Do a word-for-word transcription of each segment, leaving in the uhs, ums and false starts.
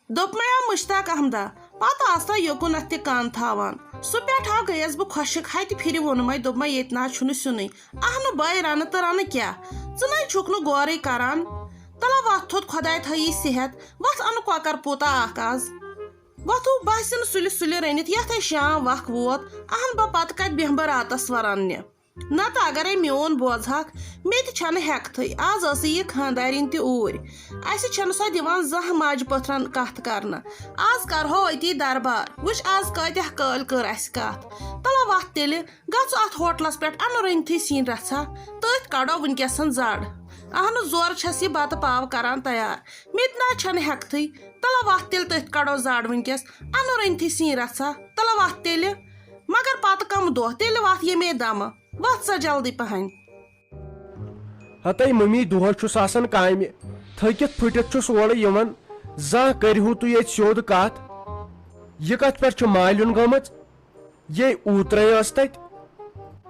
دوٚپمَے آ مشتاق احمدہ، پتہٕ آستا یوکُنتھ تہِ کن تھاوان۔ سُہ پٮ۪ٹھ آو گٔیَس بہٕ خۄشک، ہتہِ پھِرِ ووٚنمَے، دوٚپمَے، ییٚتہِ نہ حظ چھُنہٕ سیُنٕے۔ اہنُو بٲے، رنہٕ تہٕ رنہٕ کیٛاہ؟ ژٕ نَے چھُکھ نہٕ غورٕے کران۔ تلہ وَتھ تھوٚد، خۄداے تھٲیی صحت۔ وَتھ اَنہٕ کۄکر پوٗتا اکھ از۔ وۄتھو باسہِ نہٕ سُلہِ سُلہِ رٔنِتھ، یَتھ ہے شام وق ووت۔ اہن بہ پتہٕ کتہِ بیٚہمہٕ بہٕ راتس وۄنۍ رننہِ؟ نتہٕ اگرے میون بوزہکھ، مےٚ تہِ چھنہٕ ہٮ۪کتھٕے۔ از ٲسٕے یہِ خانٛدارِنۍ تہِ اوٗرۍ۔ اسہِ چھنہٕ سۄ دِوان زانٛہہ ماجہِ پٔتھرن کتھ کرنہٕ۔ از کرہو أتی دربار۔ وٕچھ، از کۭتیاہ کٲلۍ کٔر اسہِ کتھ۔ تلہ وتھ تیٚلہِ، گژھو اتھ ہوٹلس پٮ۪ٹھ، انو رٔنتھٕے سِنۍ رژھا، تٔتھۍ کڑو وٕنکیسن زڈ۔ اہنُو زورٕ چھس یہِ بتہٕ پاو کران تیار۔ مےٚ تہِ نہ چھنہٕ ہٮ۪کتھٕے۔ تلہ وتھ تیٚلہِ، تٔتھۍ کڑو زڈ وٕنکیس۔ انو رٔنتھٕے سِنۍ رژھا، تلہ وتھ تیٚلہِ۔ مگر پتہٕ کم دۄہ، تیٚلہِ وتھ ییٚمے دمہٕ۔ وتھ سا جلدی پہن۔ ہتے ممی، دۄہس چھُس آسان کامہِ، تھٔکِتھ پھٔٹِتھ چھُس اورٕ یِوان۔ زانٛہہ کٔرِہِو تُہۍ ییٚتہِ سیوٚد کتھ؟ یہِ کتھ پٮ۪ٹھ چھِ مالیُن گٔمٕژ؟ یے اوترے ٲس تتہِ۔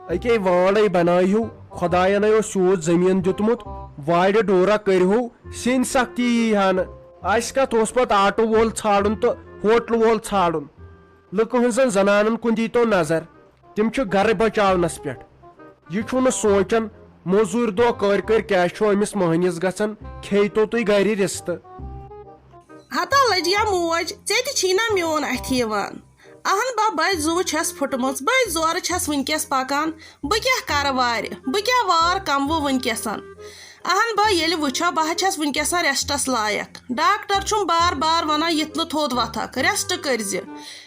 اکے وانڈے بنٲیہِو، خۄداین اوس یوٗت زٔمیٖن دیُتمُت، وارِ ڈورا کٔرِہو، سِنۍ سختی یی ہا نہٕ۔ اسہِ کتھ اوس پتہٕ آٹو وول ژھانڈُن تہٕ ہوٹلہٕ وول ژھانڈُن؟ لُکہٕ ہٕنٛزن زنانن کُن دیٖتو نظر، تِم چھِ گرٕ بچاونس پٮ۪ٹھ۔ یہِ چھُنہٕ سونچان، موٚزوٗرۍ دۄہ کٔرۍ کٔرۍ کیٛاہ چھُ أمِس مٔہنِس گژھان، کھیٚیتو تُہۍ گرِ رِستہٕ۔ ہتا لٔجیا موج، ژےٚ تہِ چھی نا میون اَتھِ یِوان؟ اہن با، بے زُو چھَس پھُٹمٕژ، بے زورٕ چھَس وٕنکیٚس پکان۔ بہٕ کیٛاہ کرٕ وارِ؟ بہٕ کیٛاہ وار کموٕ وٕنکیٚسن؟ اہن با، ییٚلہِ وٕچھو، بہٕ ہا چھَس وٕنکیٚسن ریسٹس لایق۔ ڈاکٹر چھُم بار بار ونان، یِتھ نہٕ تھوٚد وۄتھکھ، ریسٹ کٔرزِ۔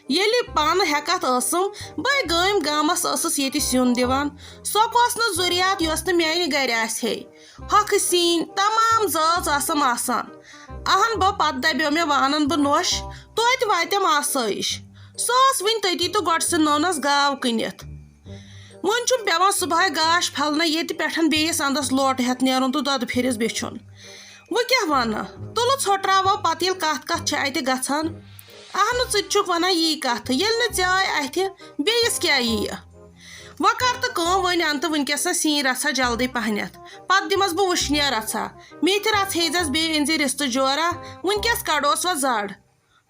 ییٚلہِ پانہٕ ہٮ۪کتھ ٲسٕم، بے گٲمۍ گامس ٲسٕس ییٚتہِ سیُن دِوان۔ سۄ کۄس نہٕ ضروٗریات، یۄس نہٕ میانہِ گرِ آسہِ ہے۔ ہۄکھٕ سِنۍ، تمام زٲژ آسم آسان۔ اہن با، پتہٕ دبیو مےٚ، وانن بہٕ نوش، توتہِ واتٮ۪م آسٲیِش۔ سۄ ٲس وٕنہِ تٔتی تہٕ گۄڈٕ سٕنٛدنٲونس گاو کٕنِتھ۔ وۄنۍ چھُم پٮ۪وان صُبحٲے گاش پھلنہٕ، ییٚتہِ پٮ۪ٹھ بیٚیِس اندس لوٹہٕ ہٮ۪تھ نیرُن تہٕ دۄدٕ پھیٖرِس بیچھُن۔ وۄنۍ کیٛاہ ونہٕ؟ تُلہٕ ژھۄٹراوو پتہٕ، ییٚلہِ کتھ کتھ چھِ اتہِ گژھان۔ اہنُو، ژٕ تہِ چھُکھ ونان یی کتھ، ییٚلہِ نہٕ ژےٚ آے اتھِ، بیٚیِس کیٛاہ یِیہِ؟ وۄنۍ کر تہٕ کٲم، وۄنۍ ان تہٕ وٕنکیٚس سۄ سِنۍ رژھا جلدی پہنتھ۔ پتہٕ دِمس بہٕ وٕشنیر رژھا۔ میتھِ رژھ ہیزس بیٚیہِ أنۍ زِ رِستہٕ جورا، وٕنکیٚس کڑوس وۄنۍ زڈ۔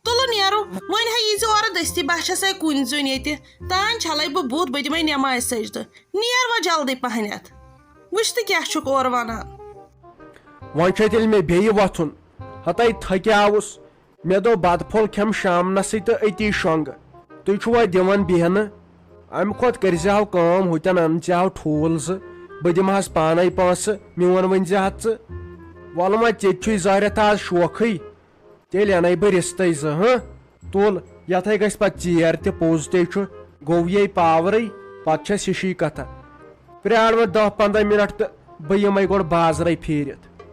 تُلہٕ نیرو، وۄنۍ ہے یی زِ اورٕ دٔستی، بہٕ چھسے کُنۍ زوٚن ییٚتہِ۔ تانۍ چھلے بہٕ بُتھ، بہٕ دِمے نٮ۪مازِ سجدٕ۔ نیر وۄنۍ جلدی پہنتھ۔ وٕچھ تہٕ کیٛاہ چھُکھ اورٕ ونان۔ وۄنۍ چھے تیٚلہِ مےٚ بیٚیہِ وۄتھُن۔ ہتے تھکیاوُس۔ مےٚ دوٚپ، بتہٕ پھوٚل کھٮ۪مہٕ شامنسٕے تہٕ أتی شۄنٛگہٕ۔ تُہۍ چھِوا دِوان بیہنہٕ؟ امہِ کھۄتہٕ کٔرۍ زِ ہاو کٲم، ہُتٮ۪ن انہٕ زِ ہاو ٹھوٗل زٕ، بہٕ دِمہٕ ہس پانے پونٛسہٕ، میون ؤنۍ زِ ہا ژٕ۔ وۄلہٕ وۄنۍ، ژےٚ تہِ چھُے ظٲہرتھ از شوقٕے، تیٚلہِ انَے بہٕ رِستَے زٕ، ہہ؟ تُل، یتھے گژھِ پتہٕ ژیر تہِ، پوٚز تے چھُ، گوٚو یے پاورٕے، پتہٕ چھس ہِشی کتھا۔ پرٛار وۄنۍ دَہ پنٛداہ منٹ تہٕ بہٕ یِمَے گۄڈٕ بازرَے پھیٖرِتھ۔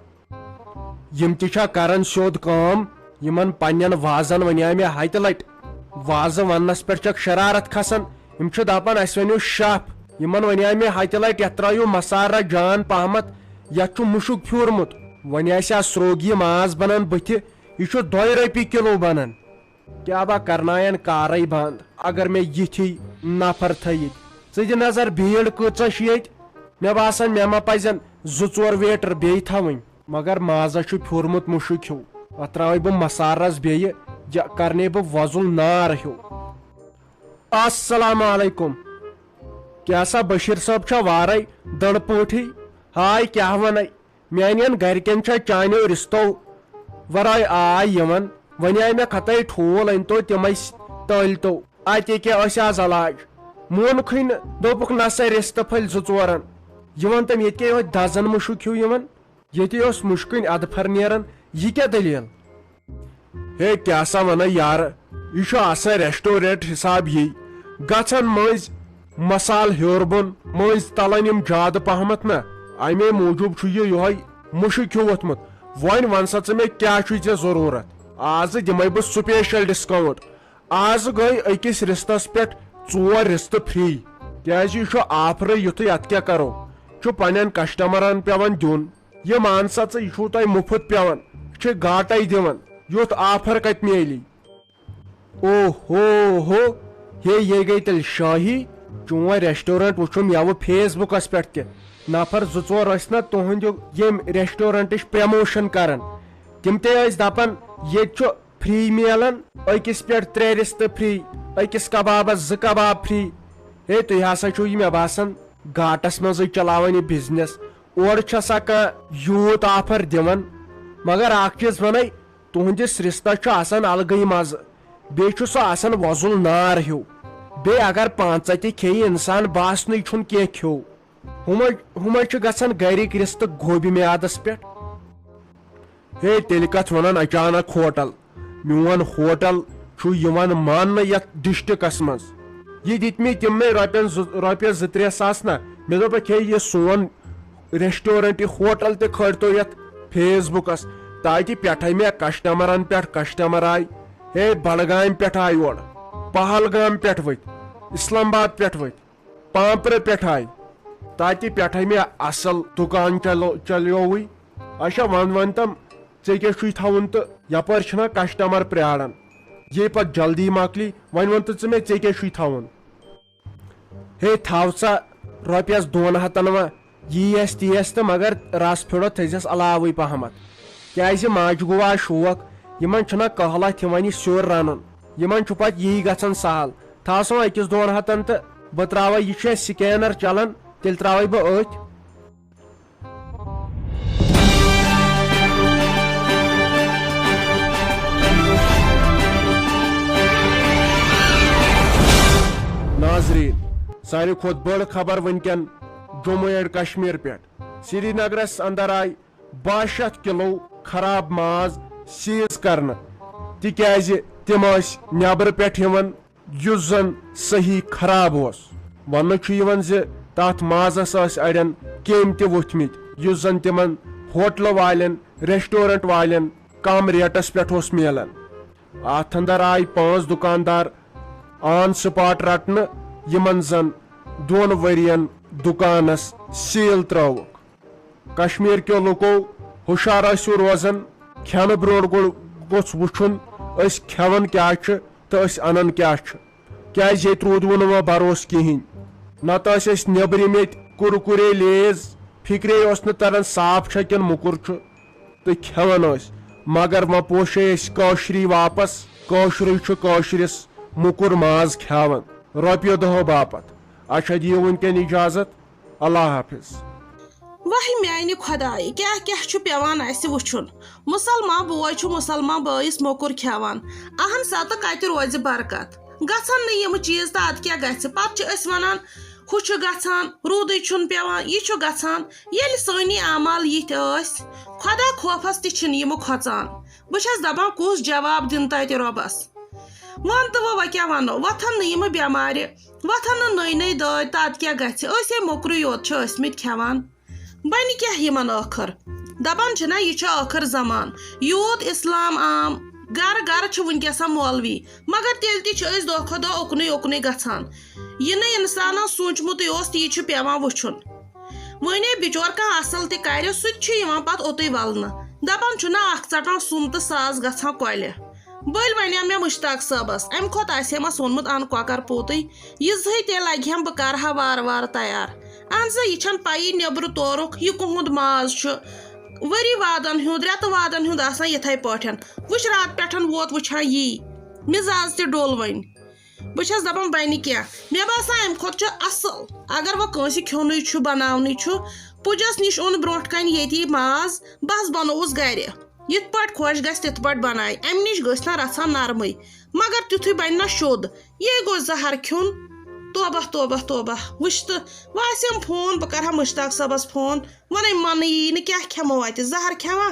یِم تہِ چھا کران سیوٚد کٲم؟ یِمن پننٮ۪ن وازن ونیٛاے مےٚ ہتہِ لٹہِ۔ وازٕ وننس پٮ۪ٹھ چھکھ شرارت کھسان۔ یِم چھِ دپان، اسہِ ونیو شف۔ یِمن ونیٛاے مےٚ ہتہِ لٹہِ، یتھ ترٲیِو مسالہ جان پہمتھ، یتھ چھُ مُشُک پھیوٗرمُت۔ وۄنۍ آسہِ ہا سروگی ماز بنان بٕتھِ، یہِ چھُ دۄیہِ رۄپیہِ کِلوٗ بنان۔ کیٛاہ با کرناین کارے بنٛد، اگر مےٚ یِتھۍ نفر تھٲیِتھ۔ ژٕ دِ نظر، بھیٖڑ کۭژاہ چھِ ییٚتہِ۔ مےٚ باسان، مےٚ ما پزن زٕ ژور ویٹر بیٚیہِ تھاوٕنۍ۔ مگر مازس چھُ پھیوٗرمُت مُشُک ہیوٗ۔ اتھ ترٛاوے بہٕ مسالہٕ رس بیٚیہِ، یا کرنے بہٕ وۄزُل نار ہیوٗ۔ السلام علیکم۔ کیٛاہ سا بشیر صٲب چھا وارے دٔڑ پٲٹھی؟ ہاے، کیٛاہ ونے؟ میانٮ۪ن گرِکٮ۪ن چھا چانیو رِستو ورٲے آے یِوان؟ وۄنۍ آے مےٚ کھتے ٹھوٗل، أنۍ تو تِمے س-، تٔلۍ تو۔ اتے کیٛاہ ٲسۍ آز علاج؟ مونکھٕے نہٕ، دوٚپُکھ، نہ سا، رِستہٕ پھٔلۍ زٕ ژورن۔ یہِ وَن تٔمۍ، ییٚتہِ کیٛاہ یِہوٚے دَزَن مُشُک ہیوٗ یِوان؟ ییٚتے اوس مُشکٕنۍ اَدفر نیران، یہِ کیٛاہ دٔلیٖل؟ ہے، کیٛاہ سا وَنَے یارٕ، یہِ چھُ آسان ریسٹورنٹ حساب یی۔ گژھن مٔنٛزۍ مسالہٕ ہیوٚر بۄن، مٔنٛزۍ تَلان یِم زیادٕ پہمتھ نہ، اَمے موٗجوٗب چھُ یہِ یِہوٚے مُشُک ہیوٗ ووٚتھمُت۔ وۄنۍ وَن سا ژٕ مےٚ، کیٛاہ چھُے ژےٚ ضروٗرت؟ آزٕ دِمَے بہٕ special discount۔ آز گٔے أکِس رِستَس پٮ۪ٹھ ژور رِستہٕ free، کیٛازِ یہِ چھُ آفرٕے یُتھُے، اَتھ کیٛاہ کَرو؟ چھُ پنٛنٮ۪ن کسٹمرَن پٮ۪وان دیُن۔ یہِ مان سا ژٕ، یہِ چھُو تۄہہِ مُفت پٮ۪وان، یہِ چھُ گاٹَے دِوان، یُتھ آفر کَتہِ میلی؟ او ہو ہو، ہے، یے گٔے تیٚلہِ شٲہی۔ چون ریسٹورنٹ وُچھُم یَوٕ Facebookس پٮ۪ٹھ تہِ۔ نفر زٕ ژور ٲسۍ نہ تُہنٛدِ ییٚمہِ ریسٹورنٹٕچ promotion کران۔ تِم تہِ ٲسۍ دپان، ییٚتہِ چھُ فری میلان، أکِس پٮ۪ٹھ ترٛےٚ رِستہٕ فری، أکِس کبابس زٕ کباب فری۔ ہے، تُہۍ ہسا چھِو یہِ، مےٚ باسان، گاٹس منٛزٕے چلاوان یہِ بزنس۔ اورٕ چھا سا کانٛہہ یوٗت آفر دِوان؟ مگر اکھ چیٖز ونے، تُہنٛدِس رِستس چھُ آسان الگٕے مزٕ، بیٚیہِ چھُ سُہ آسان وۄزُل نار ہیوٗ۔ بیٚیہِ اگر پانٛژھ ژَتہِ کھیٚیہِ انسان، باسنٕے چھُنہٕ کینٛہہ کھیوٚو۔ ہُمے، ہُمے چھِ گژھان گرِکۍ رِستہٕ گوبہِ میادس پٮ۪ٹھ۔ ہے، تیٚلہِ کتھ ونان اچانک ہوٹل؟ میون ہوٹل چھُ یِوان ماننہٕ یتھ ڈسٹرکس منٛز۔ یہِ دِتۍ مےٚ تِمنٕے رۄپین زٕ، رۄپیس زٕ ترٛےٚ ساس نا۔ مےٚ دوٚپ، ہے، یہِ سون ریسٹورنٹ، یہِ ہوٹل تہِ کھٲلۍتو یتھ فیس بُکس، تاکہِ پٮ۪ٹھے مےٚ کسٹمرن پٮ۪ٹھ کسٹمر آے۔ ہے، بڈگامہِ پٮ۪ٹھ آے اورٕ، پہلگام پٮ۪ٹھ ؤتھۍ، اسلام آباد پٮ۪ٹھ ؤتھۍ، پامپرٕ پٮ۪ٹھ آے، تاکہِ پٮ۪ٹھے مےٚ اصل دُکان چلو-، چلیووٕے۔ اچھا، ون ون تم، ژےٚ کیٛاہ چھُے تھاوُن تہٕ یپٲرۍ چھِنہ کسٹمر پرٛاران، یے پتہٕ جلدی مۄکلی۔ وۄنۍ ون تہٕ ژٕ مےٚ، ژےٚ کیٛاہ چھُے تھاوُن؟ ہے، تھاو سا رۄپیس دۄن ہتن وۄنۍ، یی آسہِ تی آسہِ تہٕ، مگر رس پھیُرو تھٲیزٮ۪س علاوٕے پہمتھ۔ کیٛازِ ماجہِ گوٚو آز شوق، یِمن چھُنہ قہلہ تھِوان یہِ سیُر رنُن، یِمن چھُ پتہٕ یی گژھان سہل۔ تھاو سا وۄنۍ أکِس دۄن ہتن تہٕ بہٕ ترٛاوے، یہِ چھُ اَسہِ سکینر چلان، تیٚلہِ ترٛاوے بہٕ أتھۍ۔ ناظرین، ساروی کھۄتہٕ بٔڑ خبر وٕنکٮ۪ن جموں اینڈ کشمیر پٮ۪ٹھ۔ سرینگرس اندر آیہِ باہ شیٚتھ کلو خراب ماز سیز کرنہٕ، تِکیازِ تِم ٲسۍ نیبرٕ پٮ۪ٹھ یِوان، یُس زن صحیح خراب اوس۔ وننہٕ چھُ یِوان زِ تتھ مازس ٲسۍ اڑٮ۪ن کیمۍ تہِ وُتھمٕتۍ، یُس زن تِمن ہوٹلہٕ والٮ۪ن، ریسٹورنٹ والٮ۪ن کم ریٹس پٮ۪ٹھ اوس میلان۔ اتھ اندر آیہِ پانٛژھ دُکاندار آن سپاٹ رٹنہٕ، یِمن زن دۄن ؤرین دُکانس سیل ترٲوٕکھ۔ کشمیر کیو لوٗکو، ہُشار ٲسِو روزان، کھٮ۪نہٕ برونٛٹھ گۄڈٕ گوٚژھ وُچھُن أسۍ کھٮ۪وان کیٛاہ چھِ تہٕ أسۍ انان کیٛاہ چھِ، کیٛازِ ییٚتہِ روٗدوٕ نہٕ وۄنۍ بھروسہٕ کِہیٖنۍ۔ نتہٕ ٲسۍ أسۍ نیٚبرِم ییٚتہِ کُرکُرے، لیز، فِکرے اوس نہٕ تران صاف چھا کِنہٕ موٚکُر چھُ۔ تہٕ کھٮ۪وان ٲسۍ، مگر وۄنۍ پوشے أسۍ کٲشری واپس۔ کٲشرُے چھُ کٲشرِس موٚکُر ماز کھیاوان رۄپیو دہو باپتھ۔ اچھا، دِیِو وٕنکٮ۪ن اجازت، اللہ حافظ۔ واہ میانہِ خۄدایہِ، کیٛاہ کیٛاہ چھُ پٮ۪وان اَسہِ وٕچھُن؟ مُسلمان بوے چھُ مُسلمان بٲیِس موٚکُر کھٮ۪وان۔ اہن سا، تہٕ کتہِ روزِ برکت؟ گژھن نہٕ یِم چیٖز، تہٕ ادٕ کیٛاہ گژھِ؟ پتہٕ چھِ أسۍ ونان، ہُہ چھُ گژھان، روٗدٕے چھُنہٕ پٮ۪وان، یہِ چھُ گژھان۔ ییٚلہِ سٲنی اعمال یِتھۍ ٲسۍ، خۄدا خوفس تہِ چھِنہٕ یِم کھۄژان۔ بہٕ چھَس دَپان، کُس جواب دِن تَتہِ رۄبَس؟ وَن تہٕ وۄنۍ، وۄنۍ کیٛاہ وَنو؟ وۄتھَن نہٕ یِمہٕ بٮ۪مارِ، وۄتھَن نہٕ نٔے نٔے دٲدۍ، تَتھ کیٛاہ گژھِ؟ أسۍ ہے موٚکرُے یوت چھِ ٲسۍمٕتۍ کھٮ۪وان۔ بَنہِ کیٛاہ یِمَن ٲخٕر؟ دَپان چھِنہ، یہِ چھُ ٲخٕر زمان۔ یوٗت اِسلام عام، گَرٕ گَرٕ چھِ وٕنکٮ۪س مولوی، مگر تیٚلہِ تہِ چھِ أسۍ دۄہ کھۄتہٕ دۄہ اُکنُے اُکنُے گژھان۔ یہِ نہٕ اِنسانَن سوٗنٛچمُتُے اوس، تی چھُ پٮ۪وان وٕچھُن۔ وۄنۍ ہے بِچور کانٛہہ اَصٕل تہِ کَرِ، سُہ تہِ چھُ یِوان پَتہٕ اوٚتُے وَلنہٕ۔ دَپان چھُنہ، اَکھ ژَٹان سُم تہٕ ساس گژھان کۄلہِ۔ بٔلۍ وَنیٛام مےٚ مُشتاق صٲبَس، اَمہِ کھۄتہٕ آسہِ ہے مَس ووٚنمُت، اَن کۄکَر پوٗتٕے، یہِ زٕہٕے تیٚلہِ لَگہِ ہَم، بہٕ کَرٕ ہا وارٕ وارٕ تیار۔ اَہن سا، یہِ چھَنہٕ پَیی نیٚبرٕ تورُکھ یہِ کُہُنٛد ماز چھُ۔ ؤری وادَن ہُنٛد، رٮ۪تہٕ وادَن ہُنٛد آسان یِتھَے پٲٹھۍ۔ وٕچھ، راتہٕ پٮ۪ٹھ ووت، وٕچھان یی۔ مِزاز تہِ ڈوٚل وۄنۍ۔ بہٕ چھَس دَپان، بَنہِ کیٛاہ؟ مےٚ باسان، اَمہِ کھۄتہٕ چھُ اَصٕل، اگر وۄنۍ کٲنٛسہِ کھیوٚنُے چھُ، بَناونٕے چھُ، پُجَس نِش اوٚن برٛونٛٹھ کَنہِ ییٚتی ماز، بَس بَنووُس گَرِ۔ یِتھ پٲٹھۍ خۄش گژھِ، تِتھ پٲٹھۍ بَنایہِ۔ اَمہِ نِش گٔژھۍ نہ رَژھا نرمٕے، مگر تیُتھُے بَنہِ نہ شوٚد۔ یے گوٚو زَہر کھیوٚن۔ توبہ، توبہ، توبہ۔ وٕچھ تہٕ، وۄنۍ آسٮ۪م فون، بہٕ کَرٕ ہا مُشتاق صٲبَس فون، وَنَے، مَنہٕ یی نہٕ، کیٛاہ کھٮ۪مو اَتہِ؟ زَہر کھٮ۪وا؟